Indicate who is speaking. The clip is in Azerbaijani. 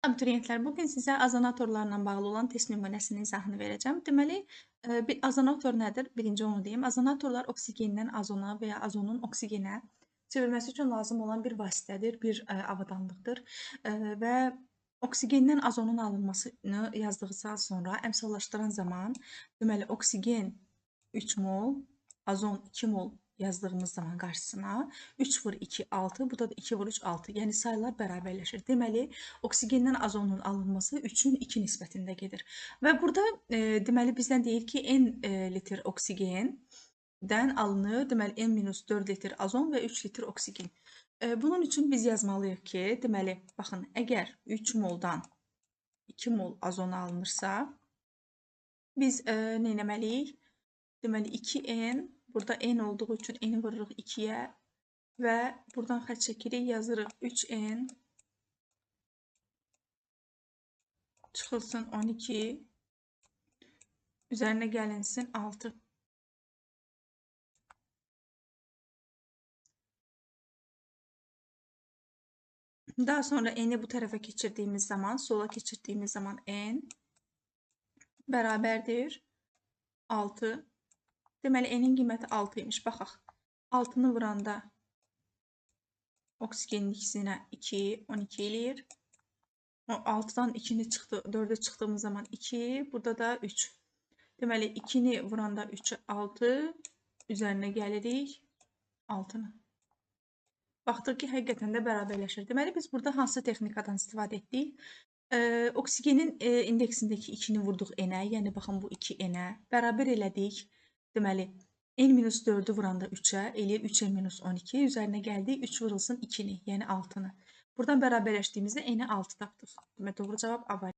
Speaker 1: Abituriyentlər, bu gün sizə azonatorlarla bağlı olan test nümunəsinin izahını verəcəm. Deməli, bir azonator nədir? Birinci onu deyim. Azonatorlar oksigendən azona və ya azonun oksigenə çevirməsi üçün lazım olan bir vasitədir, bir avadanlıqdır. Və oksigendən azonun alınmasını yazdıqdan sonra əmsallaşdıran zaman, deməli, oksigen 3 mol, azon 2 mol yazdığımız zaman qarşısına 3 vur 2, 6, burada da 2 vur 3, 6. Yəni saylar bərabərləşir. Deməli, oksigendən azonun alınması 3-ün 2 nisbətində gedir. Və burada deməli, bizdən deyir ki, N litr oksigendən alınır, deməli, N minus 4 litr azon və 3 litr oksigen. Bunun üçün biz yazmalıyıq ki, deməli, baxın, əgər 3 moldan 2 mol azon alınırsa, biz nə etməliyik? Deməli, 2N, burada N olduğu üçün N-i vururuq 2-yə və buradan xətt çəkirik, yazırıq 3N çıxılsın 12, üzərinə gəlinsin 6. Daha sonra N-i bu tərəfə keçirdiyimiz zaman, sola keçirdiyimiz zaman N bərabərdir 6. Deməli, N-in qiyməti 6 imiş. Baxaq, 6-nı vuranda oksigenin ikisinə 2, 12 eləyir. O 6-dan 2-ni çıxdı, 4-ə çıxdığımız zaman 2, burada da 3. Deməli, 2-ni vuranda 3-ü 6, üzərinə gəlirik 6-nı. Baxdıq ki, həqiqətən də bərabərləşir. Deməli, biz burada hansı texnikadan istifadə etdik? Oksigenin indeksindəki 2-ni vurduq N-ə, yəni baxın bu 2 N-ə bərabər elədik. Deməli, N minus 4-ü vuranda 3-ə, eləyir 3N minus 12, üzərinə gəldik 3 vurulsun 2-ni, yəni 6-nı. Buradan bərabərləşdiyimizdə N-i 6 tapdıq. Deməli, doğru cavab A variantı.